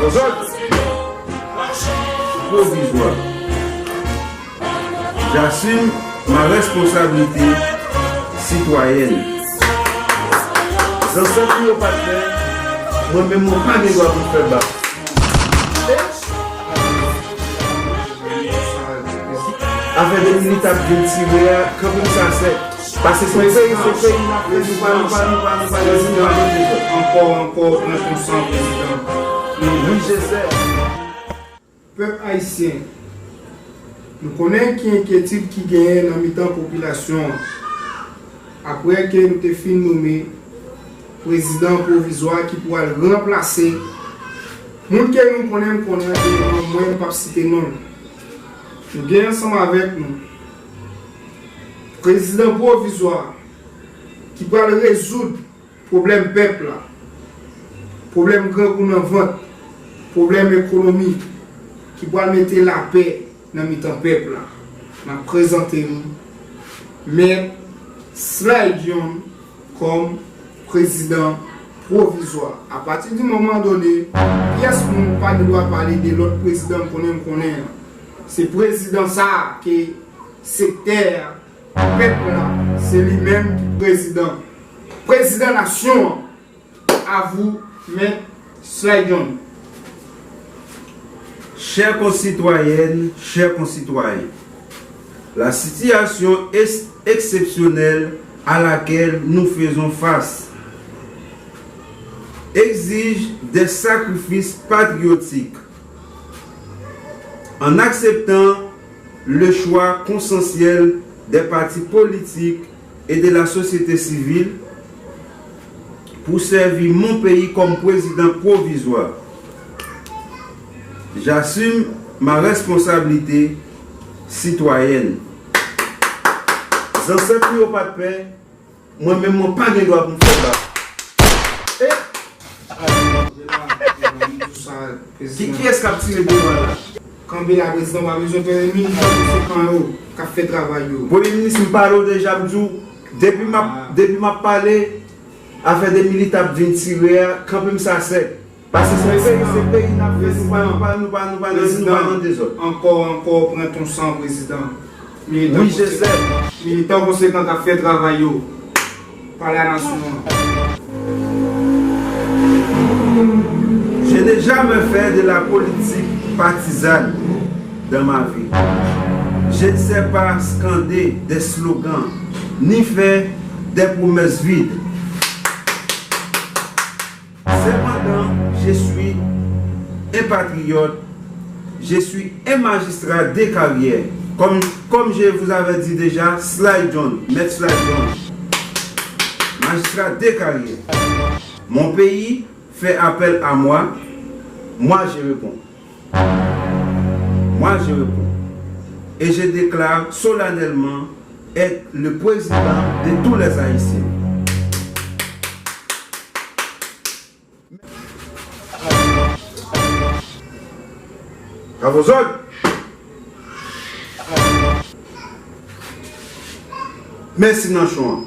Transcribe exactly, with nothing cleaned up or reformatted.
Zòt pwovizwa. J'assume ma responsabilité citoyenne. Zansèt nou yo pa t fè, mwen menm mwen pa gen dwa pou m fè bak. Afè de militap vin tire a, kanpe m sa sèk. Pase se peyi, se peyi n ap fè, nou pa, nou pa, nou pa, nou pa, nou pa, nou pa, nou pa. Ankò, ankò, pran ton san, prezidan. Wi, je sais. Pèp ayisyen, nou konnen ki enkyetid ki genyen nan mitan popilasyon an. Apre ke nou te fin nome prezidan pwovizwa ki pral ranplase moun ke nou konnen, m konnen, ke mwen, m p ap site non l. Nou gen ansanm avèk nou prezidan pwovizwa ki pral rezoud pwoblèm pèp la, pwoblèm grangou nan vant, pwoblèm ekonomi, ki pral mete lapè nan mitan pèp la. N ap prezante nou Mèt Sly John kòm prezidan pwovizwa. Apati di moman done, pyès moun pa gen dwa pale de lòt prezidan m konnen, m konnen an. Se prezidan sa a ke sektè a, pèp la, se li menm ki prezidan. Prezidan nasyon an, à vous, Mèt Sly John. Chères concitoyennes, chers concitoyens, la situation ex- exceptionnelle à laquelle nous faisons face exige des sacrifices patriotiques. En acceptant le choix consensuel des partis politiques et de la société civile pour servir mon pays comme président provisoire. J'assume ma responsabilité citoyenne. Zansèt nou yo pa t pè, mwen menm mwen pa gen dwa pou m fè bak. E Ki, kiyès k ap tire devan la? Kanpe la, prezidan, pa bezwen pè, militan konsekan yo k ap fè travay yo. Premye minis, m pale w deja, m di w, depi m ap, depi m ap pale, afè de militan ap vin tire a, kanpe m sa sèk. Pase se peyi, se peyi n ap fè, nou pa, nou pa, nou pa, nou pa, nou pa nan dezòd. Ankò, ankò, pran ton san, prezidan. Militan konsekan k ap fè travay yo. Pale a nasyon an. Je n'ai jamais fait de la politique partisane dans ma vie. Je ne sais pas scander des slogans ni faire des promesses vides. Cependant, je suis un patriote, je suis un magistrat de carrière. Comme, comme je vous avais dit déjà, Sly John, Maître Sly John, magistrat de carrière. Mon pays fait appel à moi, moi je réponds. Moi je réponds. Et je déclare solennellement être le président de tous les Haïtiens. Bravo zòt. Mèsi nanchon an.